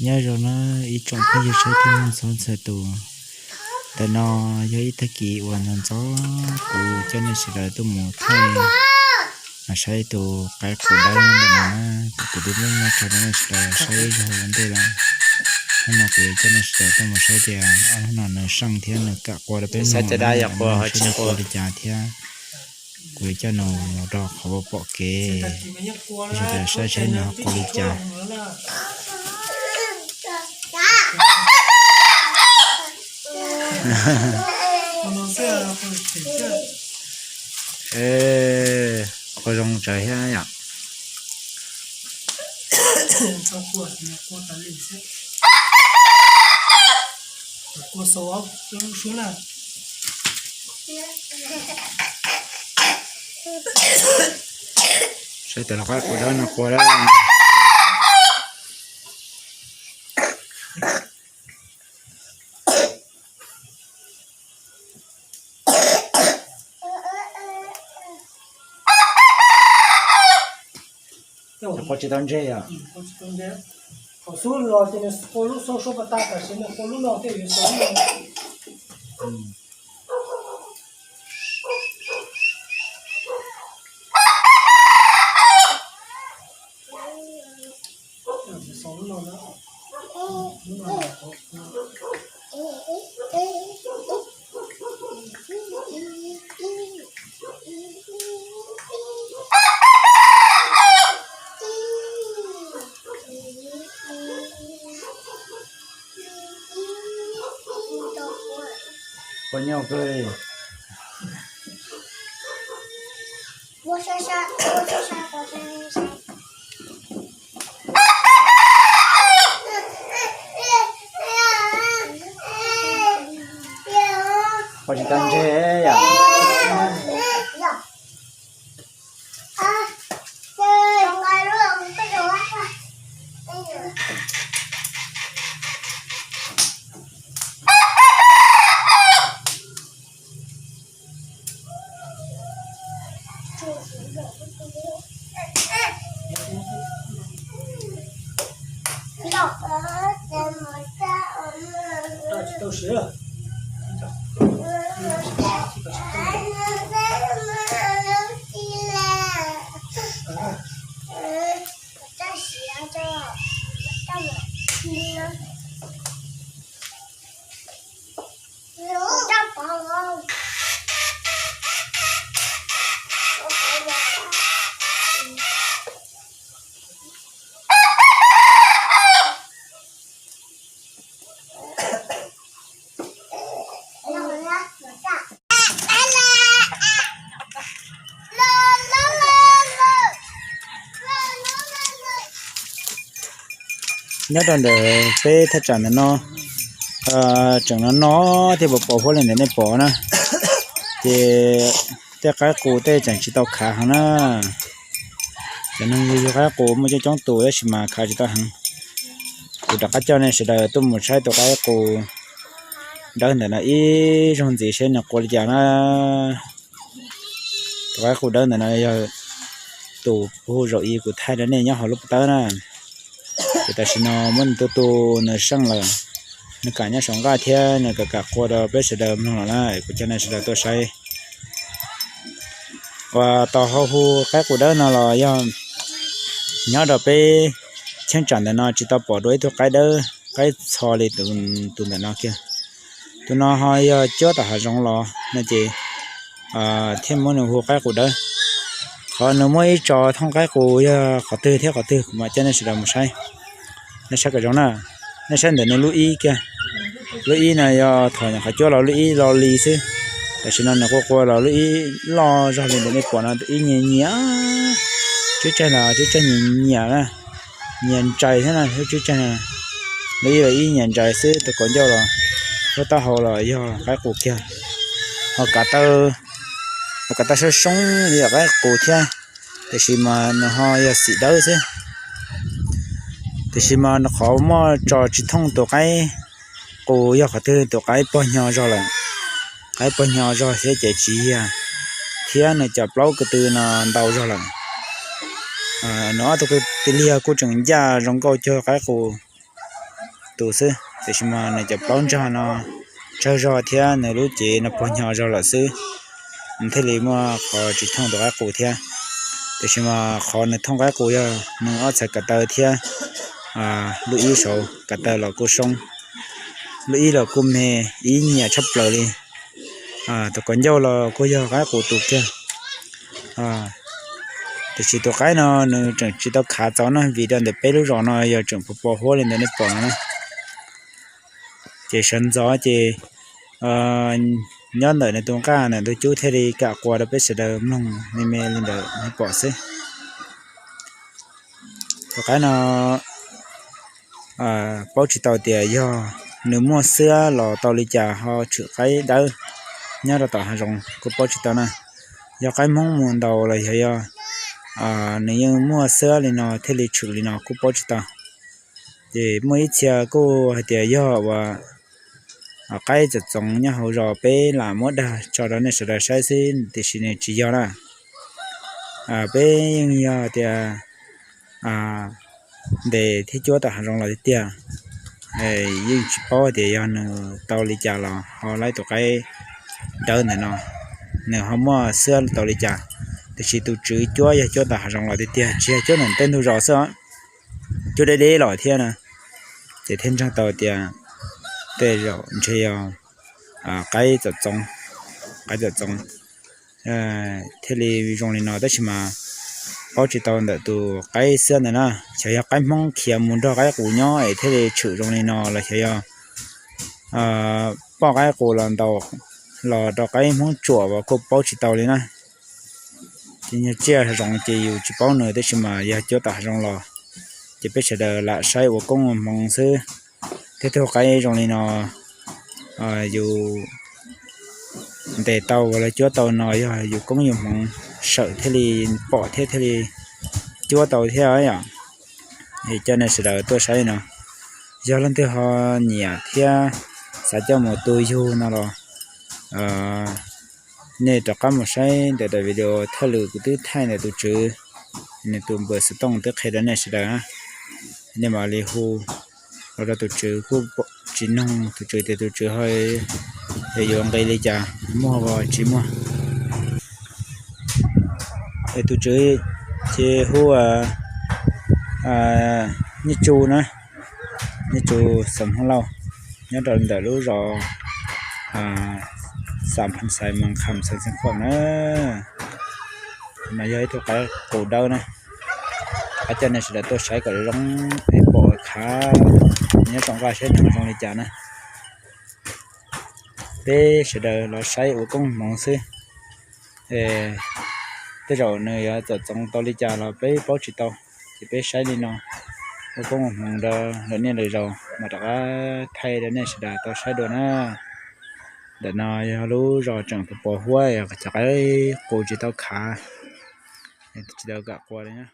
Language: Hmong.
Nyob zoo na ib tsoom phooj ywg saib txhua leej txhua tus, ntawm no yog ib tag kis uas ntxov ntxov kuv coj nej sawv daws tuaj mus thaij los saib tus qaib qus dawb ntawm no na. Kuv twb muab muag tso rau nej sawv daws saib ib zaug ua ntej lawm. Hnub no kuv yuav coj nej sawv daws tuaj mus saib tias ob hnub no nws seej thiab nws kam qua rau peb mloog, nws ho tsis qua li cas thiab. Kuv yuav coj nws mus rau qhov uas pom kev, sawv daws saib seb nws ho qua li cas. Qua zoo tsawv thiab yom. Saib tus qaib qus dawb no qua dawb. Qua tsis tau ntseg yom. Thaum xub los ces nws qua lub xauv suab pas tag, tam sim no qua lub no thiaj yuav xauv lub no. Qua nyuaj kawg li. Qua tsis tau ntseg yom. Nyob rau ntawm peb thaj tsam ntawm no, tseem no no thiab pos pos huab li ntawm nej pom na. Ces tej qaib qus tej tseem tsis tau khav heev na. Cov neeg yug qaib qus muaj coob coob tus tab sis mas khav tsis tau heev. Kuv rov qab coj nej sawv daws tuaj mus saib tus qaib qus dawb ntawm no ib zaug ntxiv seb nws qua li cas na. Tus qaib qus dawb ntawm no yog tus puag zaum i kuv thaij rau nej nyob hauv lub pob tawb na. Ces tam sim no muab nws tu tu nws seej lawm, nws kam nyob saum nqaj thiab nws kam kam qua rau peb sawv daws mloog los na, kuv coj nej sawv daws tuaj saib. Uas tau hau hu qaib qus dawb no los yog nyob rau peb cheeb tsam ntawm no tsis tau pom dua ib tug qaib dawb qaib txho li tus ntawm no kiag. Tus no ho yog cuab tom hav zoov los no ces thiaj muab nws hu qaib qus dawb. Qhov nws muaj ib tso thooj qaib qus yog qhov twg thiab qhov twg kuv mam coj nej sawv daws mus saib. Nej saib kom zoo na, nej saib ntawm nws lub ib kiag. Lub ib no yog thaum nyuam qhuav cuab los lub ib lo li xwb. Tam sim no nws qua qua los lub ib loj zog li ntawm nej pom no ib nyias nyias. Tsib tsaig los tsib tsaig nyias nyias na, nyias ntsais thiab na lub tsib tsaig no. Lub ib los ib nyias ntsais xwb, tus kaus ncauj los lub taub hau los yog qaib qus kiag. Ho kav taw, ho kav taw soob soob li yam qaib qus thiab, tiam sis mas nws ho yog xim dawb xwb. Tiam sis mas qhov muaj tso tsis thooj tus qaib qus yog qhov twg, tus qaib pog hnyo zog lawm. Qaib pog hnyo zog thiab ces tsis yiag, thiab nws cov plaub ko tw no ntau zog lawm. Nws ob tug ko tw liag kuj tseem ncaj zoo nkauj cuag qaib qus. tus xwb, tiam sis mas nws cov plaub ntsag no tsawg zog thiab nws lub cev no pog nyo zog lawm xwb, nws thiaj li muaj qhov tsis thooj tus qaib qus thiab. Tiam sis mas qhov nws thooj qaib qus yog nws ob txhais kav taw thiab lub ib saud kav taw los kuj soob, lub ib los kuj me, ib nyiam tshaj plaws li. Tus kaus ncauj los kuj yog qaib qus tus kiag. Tiam sis tus qaib no nws tseem tsis tau khav txaus na, vim rau ntawm peb lub zos no yog tseem pos pos huab li ntawd nej pom no na. Ces sawv ntxov ces nyob ntawm nws tus nqaj ntawm tus cub thiaj li kam qua rau peb sawv daws mloog me me li ntawd nej pom xwb. Tus qaib no paub tsis tau tias yog nws muaj xwab los tau li cas ho tshwm qaib dawb nyob rau tom hav zoov kuj paub tsis tau na. Yog qaib Hmoob mus ntaus los yog, yog nws yeej muaj xwab li no thiaj li tshwm li no kuj paub tsis tau. Ces muaj ib txhia kuj hais tias yog uas qaib txawm txoov nyob hauv zos peb lam muab dag tso rau nej sawv daws saib xwb, tiam sis nws tsis yog na. Peb yeej yog tias ntes thiab cuab tom hav zoov los tiag tiag, yeej tsis paub tias yog nws tau li cas los ho laib tus qaib dawb ntawm no, nws ho muaj xwab tau li cas. Tiam sis tus tswv cuab yog cuab tom hav zoov los tiag tiag, tsis yog cuab ntawm tej ntug zos xwb os, cuab deb deb los thiab na. Ces thiaj ntseeg tau tias tej zaum ntshe yog qaib txawm txoov, qaib txawm txoov thiaj li zoo li no, tab sis mas paub tsis tau ntawm tus qaib xwab ntawd na, xyov yog qaib Hmoob khiav mus nrog qaib qus nyob es thiaj li tshwm zoo li no los xyov yog poj qaib qus los ntaus los rau qaib Hmoob tsuam los kuj paub tsis tau li na. Ces nyuag tsiaj zoov ces yus tsis paub nws, tab sis mas yog cuab tom hav zoov los ces peb sawv daws lam saib ua koob ua hmoov xwb. Thiab tus qaib zoo li no yus ntes tau los cuab tau no yog yus koob yus hmoov sawm thiaj li pom thiab thiaj li cuab tau thiab yom. Es coj nej sawv daws tuaj saib no, yog leej twg ho nyiam thiab xav coj mus tu yug no los nej rov qab mus saib ntawm daim video thawj lwm kuv twb thaij ntawm tus tswv, nws tus npawb xov tooj twb qhia rau nej sawv daws na. Nej mam li hu los rau tus tswv kuj tsis noog tus tswv tias tus tswv ho yuav nqi li cas, muag los tsis muag. Es tus tswv ces hu Nyiaj Tsu na, Nyiaj Tsu Xam Hmoob Lauj, nyob rau ntawm lub zos Xam Phas Xais Mas Kham Xeev Khuam na. Mas yog ib tug qaib qus dawb na, qab coj nej sawv daws tuaj saib kom zoo es pom khav nyob tsoom nqaj saib nws zoo li cas na. Peb sawv daws los saib ua koob hmoov xwb. Tej zaum nws yuav txawm txoov tau li cas los peb paub tsis tau, ces peb saib li no ua koob ua hmoov rau lwm niaj lwm zaus mas rov qab thaij rau nej sawv daws tau saib dua na. Ntawm no yog lub zos tseem pos pos huab, cov qaib qus tsis tau khav, tsis tau kam qua li na.